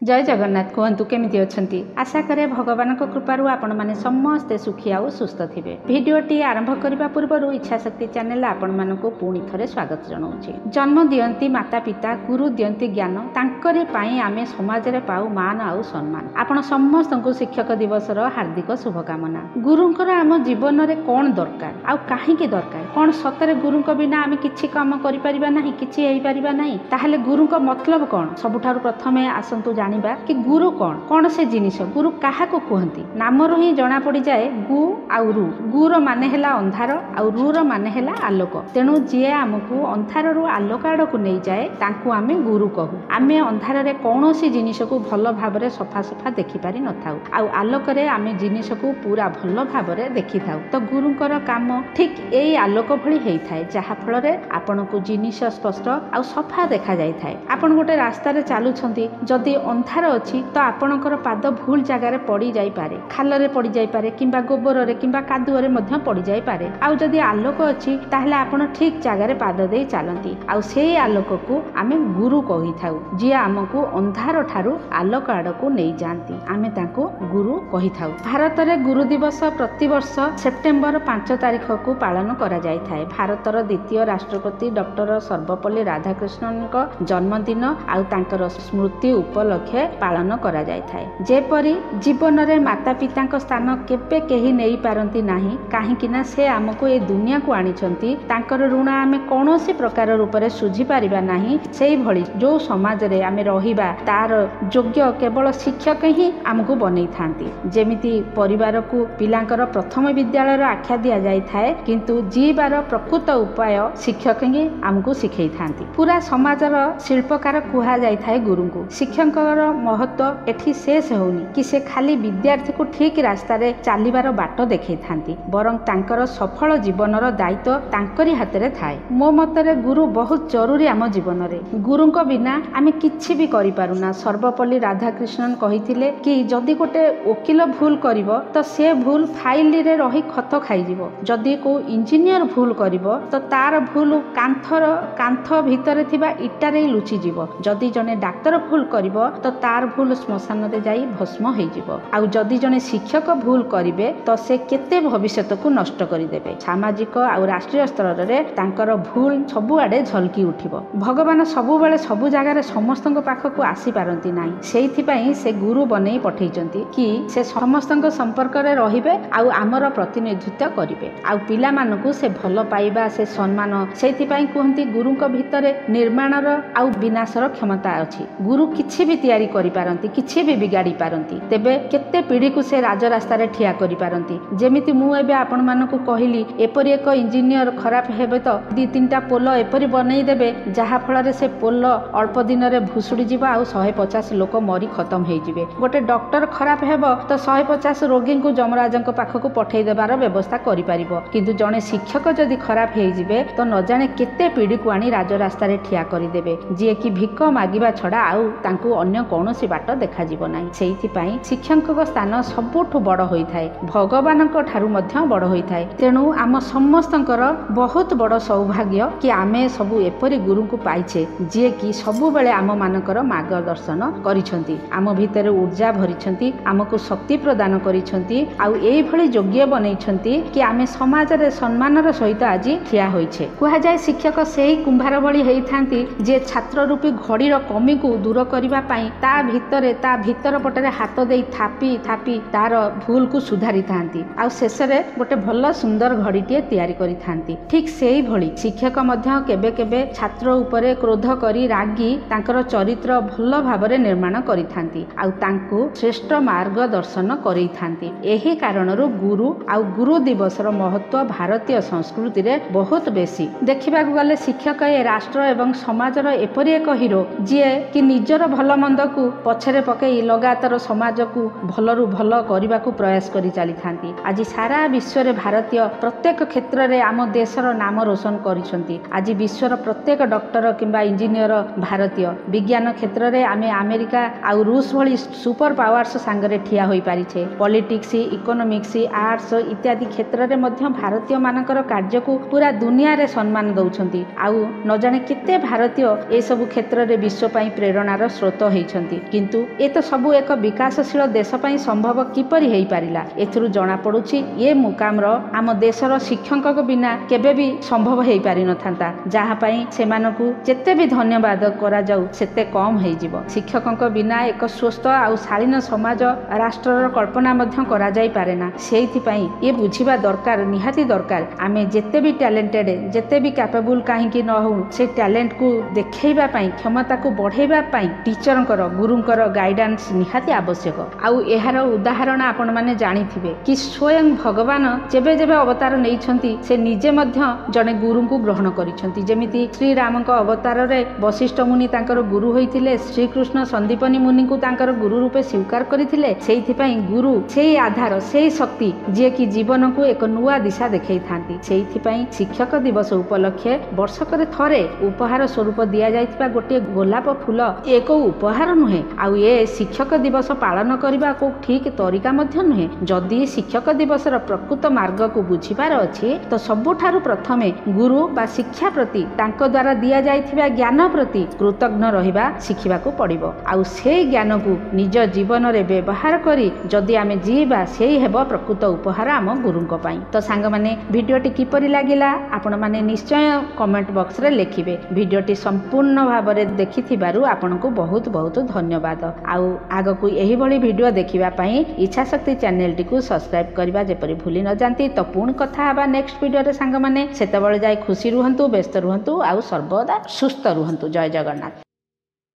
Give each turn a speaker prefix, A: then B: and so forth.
A: ଜୟ ଜଗନ୍ନାଥ। କୁହନ୍ତୁ, କେମିତି ଅଛନ୍ତି? ଆଶା କରେ ଭଗବାନଙ୍କ କୃପାରୁ ଆପଣମାନେ ସମସ୍ତେ ସୁଖୀ ଆଉ ସୁସ୍ଥ ଥିବେ। ଭିଡ଼ିଓଟି ଆରମ୍ଭ କରିବା ପୂର୍ବରୁ ଇଚ୍ଛାଶକ୍ତି ଚ୍ୟାନେଲ ଆପଣମାନଙ୍କୁ ପୁଣି ଥରେ ସ୍ୱାଗତ ଜଣାଉଛି। ଜନ୍ମ ଦିଅନ୍ତି ମାତା ପିତା, ଗୁରୁ ଦିଅନ୍ତି ଜ୍ଞାନ, ତାଙ୍କରି ପାଇଁ ଆମେ ସମାଜରେ ପାଉ ମାନ ଆଉ ସମ୍ମାନ। ଆପଣ ସମସ୍ତଙ୍କୁ ଶିକ୍ଷକ ଦିବସର ହାର୍ଦ୍ଦିକ ଶୁଭକାମନା। ଗୁରୁଙ୍କର ଆମ ଜୀବନରେ କ'ଣ ଦରକାର ଆଉ କାହିଁକି ଦରକାର? କ'ଣ ସତରେ ଗୁରୁଙ୍କ ବିନା ଆମେ କିଛି କାମ କରିପାରିବା ନାହିଁ, କିଛି ହେଇପାରିବା ନାହିଁ? ତାହେଲେ ଗୁରୁଙ୍କ ମତଲବ କ'ଣ? ସବୁଠାରୁ ପ୍ରଥମେ ଆସନ୍ତୁ ଜାଣିବା କି ଗୁରୁ କ'ଣ, କ'ଣ ସେ ଜିନିଷ, ଗୁରୁ କାହାକୁ କୁହନ୍ତି। ନାମରୁ ହିଁ ଜଣା ପଡ଼ିଯାଏ ଗୁ ଆଉ ରୁ। ଗୁର ମାନେ ହେଲା ଅନ୍ଧାର ଆଉ ରୁର ମାନେ ହେଲା ଆଲୋକ। ତେଣୁ ଯିଏ ଆମକୁ ଅନ୍ଧାରରୁ ଆଲୋକ ଆଡ଼କୁ ନେଇଯାଏ, ତାଙ୍କୁ ଆମେ ଗୁରୁ କହୁ। ଆମେ ଅନ୍ଧାରରେ କୌଣସି ଜିନିଷକୁ ଭଲ ଭାବରେ ସଫା ସଫା ଦେଖିପାରି ନଥାଉ, ଆଉ ଆଲୋକରେ ଆମେ ଜିନିଷକୁ ପୁରା ଭଲ ଭାବରେ ଦେଖିଥାଉ। ତ ଗୁରୁଙ୍କର କାମ ଠିକ୍ ଏଇ ଆଲୋକ ଭଳି ହେଇଥାଏ, ଯାହାଫଳରେ ଆପଣଙ୍କୁ ଜିନିଷ ସ୍ପଷ୍ଟ ଆଉ ସଫା ଦେଖାଯାଇଥାଏ। ଆପଣ ଗୋଟେ ରାସ୍ତାରେ ଚାଲୁଛନ୍ତି, ଯଦି ଅନ୍ଧାର ଅଛି ତ ଆପଣଙ୍କର ପାଦ ଭୁଲ ଜାଗାରେ ପଡ଼ିଯାଇପାରେ, ଖାଲରେ ପଡ଼ିଯାଇପାରେ, କିମ୍ବା ଗୋବରରେ କିମ୍ବା କାଦୁଅରେ ମଧ୍ୟ ପଡ଼ିଯାଇପାରେ। ଆଉ ଯଦି ଆଲୋକ ଅଛି, ତାହେଲେ ଆପଣ ଠିକ୍ ଜାଗାରେ ପାଦ ଦେଇ ଚାଲନ୍ତି। ଆଉ ସେଇ ଆଲୋକକୁ ଆମେ ଗୁରୁ କହିଥାଉ। ଯିଏ ଆମକୁ ଅନ୍ଧାର ଠାରୁ ଆଲୋକ ଆଡ଼କୁ ନେଇଯାଆନ୍ତି, ଆମେ ତାଙ୍କୁ ଗୁରୁ କହିଥାଉ। ଭାରତରେ ଗୁରୁ ଦିବସ ପ୍ରତିବର୍ଷ ସେପ୍ଟେମ୍ବର 5 ତାରିଖକୁ ପାଳନ କରାଯାଇଥାଏ। ଭାରତର ଦ୍ୱିତୀୟ ରାଷ୍ଟ୍ରପତି ଡକ୍ଟର ସର୍ବପଲ୍ଲୀ ରାଧାକୃଷ୍ଣନଙ୍କ ଜନ୍ମଦିନ ଆଉ ତାଙ୍କର ସ୍ମୃତି ଉପଲକ୍ଷେ ପାଳନ କରାଯାଇଥାଏ। ଯେପରି ଜୀବନରେ ମାତା ପିତାଙ୍କ ସ୍ଥାନ କେବେ କେହି ନେଇପାରନ୍ତି ନାହିଁ, କାହିଁକି ନା ସେ ଆମକୁ ଏ ଦୁନିଆକୁ ଆଣିଛନ୍ତି, ତାଙ୍କର ଋଣ ଆମେ କୌଣସି ପ୍ରକାର ରୂପରେ ଶୁଝି ପାରିବା ନାହିଁ। ସେଇଭଳି ଯୋଉ ସମାଜରେ ଆମେ ରହିବା, ତାର ଯୋଗ୍ୟ କେବଳ ଶିକ୍ଷକ ହିଁ ଆମକୁ ବନେଇଥାନ୍ତି। ଯେମିତି ପରିବାରକୁ ପିଲାଙ୍କର ପ୍ରଥମ ବିଦ୍ୟାଳୟର ଆଖ୍ୟା ଦିଆଯାଇଥାଏ, କିନ୍ତୁ ଜିଇବାର ପ୍ରକୃତ ଉପାୟ ଶିକ୍ଷକ ହିଁ ଆମକୁ ଶିଖେଇଥାନ୍ତି। ପୁରା ସମାଜର ଶିଳ୍ପକାର କୁହାଯାଇଥାଏ ଗୁରୁଙ୍କୁ। ଶିକ୍ଷକଙ୍କର ମହତ୍ଵ ଏଠି ଶେଷ ହେଉନି କି ସେ ଖାଲି ବିଦ୍ୟାର୍ଥୀକୁ ଠିକ ରାସ୍ତାରେ ଚାଲିବାର ବାଟ ଦେଖେଇଥାନ୍ତି, ବରଂ ତାଙ୍କର ସଫଳ ଜୀବନର ଦାୟିତ୍ୱ ତାଙ୍କରି ହାତରେ ଥାଏ। ମୋ ମତରେ ଗୁରୁ ବହୁତ ଜରୁରୀ ଆମ ଜୀବନରେ। ଗୁରୁଙ୍କ ବିନା ଆମେ କିଛି ବି କରିପାରୁନା। ସର୍ବପଲ୍ଲୀ ରାଧାକୃଷ୍ଣନ କହିଥିଲେ କି ଯଦି ଗୋଟେ ଓକିଲ ଭୁଲ କରିବ, ତ ସେ ଭୁଲ ଫାଇଲରେ ରହି ଖତ ଖାଇଯିବ। ଯଦି କୋଉ ଇଞ୍ଜିନିୟର ଭୁଲ କରିବ, ତ ତାର ଭୁଲ କାନ୍ଥର କାନ୍ଥ ଭିତରେ ଥିବା ଇଟାରେ ଲୁଚିଯିବ। ଯଦି ଜଣେ ଡାକ୍ତର ଭୁଲ କରିବ, ତ ତାର ଭୁଲ ଶ୍ମଶାନରେ ଯାଇ ଭସ୍ମ ହେଇଯିବ। ଆଉ ଯଦି ଜଣେ ଶିକ୍ଷକ ଭୁଲ କରିବେ, ତ ସେ କେତେ ଭବିଷ୍ୟତକୁ ନଷ୍ଟ କରିଦେବେ। ସାମାଜିକ ଆଉ ରାଷ୍ଟ୍ରୀୟ ସ୍ତରରେ ତାଙ୍କର ଭୁଲ ସବୁଆଡ଼େ ଝଲକି ଉଠିବ। ଭଗବାନ ସବୁବେଳେ ସବୁ ଜାଗାରେ ସମସ୍ତଙ୍କ ପାଖକୁ ଆସିପାରନ୍ତି ନାହିଁ। ସେଇଥିପାଇଁ ସେ ଗୁରୁ ବନେଇ ପଠେଇଛନ୍ତି କି ସେ ସମସ୍ତଙ୍କ ସମ୍ପର୍କରେ ରହିବେ ଆଉ ଆମର ପ୍ରତିନିଧିତ୍ୱ କରିବେ, ଆଉ ପିଲାମାନଙ୍କୁ ସେ ଭଲ ପାଇବା, ସେ ସମ୍ମାନ। ସେଇଥିପାଇଁ କୁହନ୍ତି ଗୁରୁଙ୍କ ଭିତରେ ନିର୍ମାଣର ଆଉ ବିନାଶର କ୍ଷମତା ଅଛି। ଗୁରୁ କିଛି ବି ତିଆରି କରିପାରନ୍ତି, କିଛି ବି ବିଗାଡ଼ି ପାରନ୍ତି। ତେବେ କେତେ ପିଢ଼ିକୁ ସେ ରାଜରାସ୍ତାରେ ଠିଆ କରିପାରନ୍ତି। ଯେମିତି ମୁଁ ଏବେ ଆପଣମାନଙ୍କୁ କହିଲି, ଏପରି ଏକ ଇଞ୍ଜିନିୟର ଖରାପ ହେବେ ତ 2 3ଟା ପୋଲ ଏପରି ବନେଇ ଦେବେ, ଯାହାଫଳରେ ସେ ପୋଲ ଅଳ୍ପ ଦିନରେ ଭୁଷୁଡ଼ି ଯିବ ଆଉ 150 ଲୋକ ମରି ଖତମ ହେଇଯିବେ। ଗୋଟେ ଡକ୍ଟର ଖରାପ ହେବ ତ 150 ରୋଗୀଙ୍କୁ ଯମରାଜଙ୍କ ପାଖକୁ ପଠେଇ ଦେବାର ବ୍ୟବସ୍ଥା କରିପାରିବ। କିନ୍ତୁ ଜଣେ ଶିକ୍ଷକ ଯଦି ଖରାପ ହେଇଯିବେ, ତ ନ ଜାଣେ କେତେ ପିଢ଼ିକୁ ଆଣି ରାଜରାସ୍ତାରେ ଠିଆ କରିଦେବେ, ଯିଏକି ଭିକ ମାଗିବା ଛଡ଼ା ଆଉ ତାଙ୍କୁ ଅନ୍ୟ କୌଣସି ବାଟ ଦେଖାଯିବ ନାହିଁ। ସେଇଥିପାଇଁ ଶିକ୍ଷକଙ୍କ ସ୍ଥାନ ସବୁଠୁ ବଡ଼ ହୋଇଥାଏ, ଭଗବାନଙ୍କ ଠାରୁ ମଧ୍ୟ ବଡ଼ ହୋଇଥାଏ। ତେଣୁ ଆମ ସମସ୍ତଙ୍କର ବହୁତ ବଡ଼ ସୌଭାଗ୍ୟ କି ଆମେ ସବୁ ଏପରି ଗୁରୁଙ୍କୁ ପାଇଛେ, ଯିଏକି ସବୁବେଳେ ଆମମାନଙ୍କର ମାର୍ଗଦର୍ଶନ କରିଛନ୍ତି, ଆମ ଭିତରେ ଉର୍ଜା ଭରିଛନ୍ତି, ଆମକୁ ଶକ୍ତି ପ୍ରଦାନ କରିଛନ୍ତି ଆଉ ଏଇଭଳି ଯୋଗ୍ୟ ବନେଇଛନ୍ତି କି ଆମେ ସମାଜରେ ସମ୍ମାନର ସହିତ ଆଜି ଠିଆ ହୋଇଛେ। କୁହାଯାଏ ଶିକ୍ଷକ ସେଇ କୁମ୍ଭାର ଭଳି ହେଇଥାନ୍ତି, ଯିଏ ଛାତ୍ର ରୂପୀ ଘଡ଼ିର କମିକୁ ଦୂର କରିବା ପାଇଁ ତା ଭିତରେ ତା ଭିତର ପଟରେ ହାତ ଦେଇ ଥାପି ଥାପି ତାର ଭୁଲକୁ ସୁଧାରିଥାନ୍ତି ଆଉ ଶେଷରେ ଗୋଟେ ଭଲ ସୁନ୍ଦର ଘଡ଼ିଟିଏ ତିଆରି କରିଥାନ୍ତି। ଠିକ୍ ସେଇଭଳି ଶିକ୍ଷକ ମଧ୍ୟ କେବେ କେବେ ଛାତ୍ର ଉପରେ କ୍ରୋଧ କରି ରାଗି ତାଙ୍କର ଚରିତ୍ର ଭଲ ଭାବରେ ନିର୍ମାଣ କରିଥାନ୍ତି ଆଉ ତାଙ୍କୁ ଶ୍ରେଷ୍ଠ ମାର୍ଗଦର୍ଶନ କରେଇଥାନ୍ତି। ଏହି କାରଣରୁ ଗୁରୁ ଆଉ ଗୁରୁ ଦିବସର ମହତ୍ଵ ଭାରତୀୟ ସଂସ୍କୃତିରେ ବହୁତ ବେଶୀ। ଦେଖିବାକୁ ଗଲେ ଶିକ୍ଷକ ଏ ରାଷ୍ଟ୍ର ଏବଂ ସମାଜର ଏପରି ଏକ ହିରୋ, ଯିଏ କି ନିଜର ଭଲ ମନ୍ଦକୁ ପଛରେ ପକେଇ ଲଗାତାର ସମାଜକୁ ଭଲରୁ ଭଲ କରିବାକୁ ପ୍ରୟାସ କରି ଚାଲିଥାନ୍ତି। ଆଜି ସାରା ବିଶ୍ୱରେ ଭାରତୀୟ ପ୍ରତ୍ୟେକ କ୍ଷେତ୍ରରେ ଆମ ଦେଶର ନାମ ରୋଶନ କରିଛନ୍ତି। ଆଜି ବିଶ୍ୱର ପ୍ରତ୍ୟେକ ଡକ୍ଟର କିମ୍ବା ଇଞ୍ଜିନିୟର ଭାରତୀୟ। ବିଜ୍ଞାନ କ୍ଷେତ୍ରରେ ଆମେ ଆମେରିକା ଆଉ ରୁଷ ଭଳି ସୁପର ପାୱାର୍ସ ସାଙ୍ଗରେ ଠିଆ ହୋଇପାରିଛେ। ପଲିଟିକ୍ସ, ଇକୋନୋମିକ୍ସ, ଆର୍ଟସ ଇତ୍ୟାଦି କ୍ଷେତ୍ରରେ ମଧ୍ୟ ଭାରତୀୟମାନଙ୍କର କାର୍ଯ୍ୟକୁ ପୁରା ଦୁନିଆରେ ସମ୍ମାନ ଦେଉଛନ୍ତି। ଆଉ ନ ଜାଣେ କେତେ ଭାରତୀୟ ଏସବୁ କ୍ଷେତ୍ରରେ ବିଶ୍ୱ ପାଇଁ ପ୍ରେରଣାର ସ୍ରୋତ ହେଇଛନ୍ତି। ଦେଇଛନ୍ତି। କିନ୍ତୁ ଏ ତ ସବୁ ଏକ ବିକାଶଶୀଳ ଦେଶ ପାଇଁ ସମ୍ଭବ କିପରି ହେଇପାରିଲା? ଏଥିରୁ ଜଣାପଡ଼ୁଛି ଏ ମୁକାମର ଆମ ଦେଶର ଶିକ୍ଷକଙ୍କ ବିନା କେବେ ବି ସମ୍ଭବ ହେଇପାରିନଥାନ୍ତା, ଯାହା ପାଇଁ ସେମାନଙ୍କୁ ଯେତେ ବି ଧନ୍ୟବାଦ କରାଯାଉ ସେତେ କମ୍ ହେଇଯିବ। ଶିକ୍ଷକଙ୍କ ବିନା ଏକ ସୁସ୍ଥ ଆଉ ଶାଳୀନ ସମାଜ ରାଷ୍ଟ୍ରର କଳ୍ପନା ମଧ୍ୟ କରାଯାଇପାରେ ନା। ସେଇଥିପାଇଁ ଏ ବୁଝିବା ଦରକାର, ନିହାତି ଦରକାର, ଆମେ ଯେତେ ବି ଟ୍ୟାଲେଣ୍ଟେଡ୍, ଯେତେ ବି କ୍ୟାପେବୁଲ୍ କାହିଁକି ନ ହଉ, ସେ ଟ୍ୟାଲେଣ୍ଟକୁ ଦେଖେଇବା ପାଇଁ, କ୍ଷମତାକୁ ବଢ଼େଇବା ପାଇଁ ଟିଚରଙ୍କର, ଗୁରୁଙ୍କର ଗାଇଡାନ୍ସ ନିହାତି ଆବଶ୍ୟକ। ଆଉ ଏହାର ଉଦାହରଣ ଆପଣମାନେ ଜାଣିଥିବେ କି ସ୍ୱୟଂ ଭଗବାନ ଯେବେ ଯେବେ ଅବତାର ନେଇଛନ୍ତି, ସେ ନିଜେ ମଧ୍ୟ ଜଣେ ଗୁରୁଙ୍କୁ ଗ୍ରହଣ କରିଛନ୍ତି। ଯେମିତି ଶ୍ରୀରାମଙ୍କ ଅବତାରରେ ବଶିଷ୍ଠ ମୁନି ତାଙ୍କର ଗୁରୁ ହୋଇଥିଲେ, ଶ୍ରୀକୃଷ୍ଣ ସନ୍ଦୀପନୀ ମୁନିଙ୍କୁ ତାଙ୍କର ଗୁରୁ ରୂପେ ସ୍ୱୀକାର କରିଥିଲେ। ସେଇଥିପାଇଁ ଗୁରୁ ସେଇ ଆଧାର, ସେଇ ଶକ୍ତି ଯିଏକି ଜୀବନକୁ ଏକ ନୂଆ ଦିଶା ଦେଖେଇଥାନ୍ତି। ସେଇଥିପାଇଁ ଶିକ୍ଷକ ଦିବସ ଉପଲକ୍ଷେ ବର୍ଷକରେ ଥରେ ଉପହାର ସ୍ୱରୂପ ଦିଆଯାଇଥିବା ଗୋଟିଏ ଗୋଲାପ ଫୁଲ ଏକ ଉପହାର ନୁହେଁ, ଆଉ ଏ ଶିକ୍ଷକ ଦିବସ ପାଳନ କରିବାକୁ ଠିକ୍ ତରିକା ମଧ୍ୟ ନୁହେଁ। ଯଦି ଶିକ୍ଷକ ଦିବସର ପ୍ରକୃତ ମାର୍ଗକୁ ବୁଝିବାର ଅଛି, ତ ସବୁଠାରୁ ପ୍ରଥମେ ଗୁରୁ ବା ଶିକ୍ଷା ପ୍ରତି, ତାଙ୍କ ଦ୍ୱାରା ଦିଆଯାଇଥିବା ଜ୍ଞାନ ପ୍ରତି କୃତଜ୍ଞ ରହିବା ଶିଖିବାକୁ ପଡ଼ିବ। ଆଉ ସେଇ ଜ୍ଞାନକୁ ନିଜ ଜୀବନରେ ବ୍ୟବହାର କରି ଯଦି ଆମେ ଜିଇବା, ସେଇ ହେବ ପ୍ରକୃତ ଉପହାର ଆମ ଗୁରୁଙ୍କ ପାଇଁ। ତ ସାଙ୍ଗମାନେ, ଭିଡ଼ିଓଟି କିପରି ଲାଗିଲା ଆପଣମାନେ ନିଶ୍ଚୟ କମେଣ୍ଟ ବକ୍ସରେ ଲେଖିବେ। ଭିଡ଼ିଓଟି ସମ୍ପୂର୍ଣ୍ଣ ଭାବରେ ଦେଖିଥିବାରୁ ଆପଣଙ୍କୁ ବହୁତ ବହୁତ ଧନ୍ୟବାଦ। ଆଉ ଆଗକୁ ଏହିଭଳି ଭିଡ଼ିଓ ଦେଖିବା ପାଇଁ ଇଚ୍ଛାଶକ୍ତି ଚ୍ୟାନେଲଟିକୁ ସବସ୍କ୍ରାଇବ୍ କରିବା ଯେପରି ଭୁଲି ନଯାନ୍ତି। ତ ପୁଣି କଥା ହେବା ନେକ୍ସଟ ଭିଡ଼ିଓରେ ସାଙ୍ଗମାନେ। ସେତେବେଳେ ଯାଇ ଖୁସି ରୁହନ୍ତୁ, ବ୍ୟସ୍ତ ରୁହନ୍ତୁ ଆଉ ସର୍ବଦା ସୁସ୍ଥ ରୁହନ୍ତୁ। ଜୟ ଜଗନ୍ନାଥ।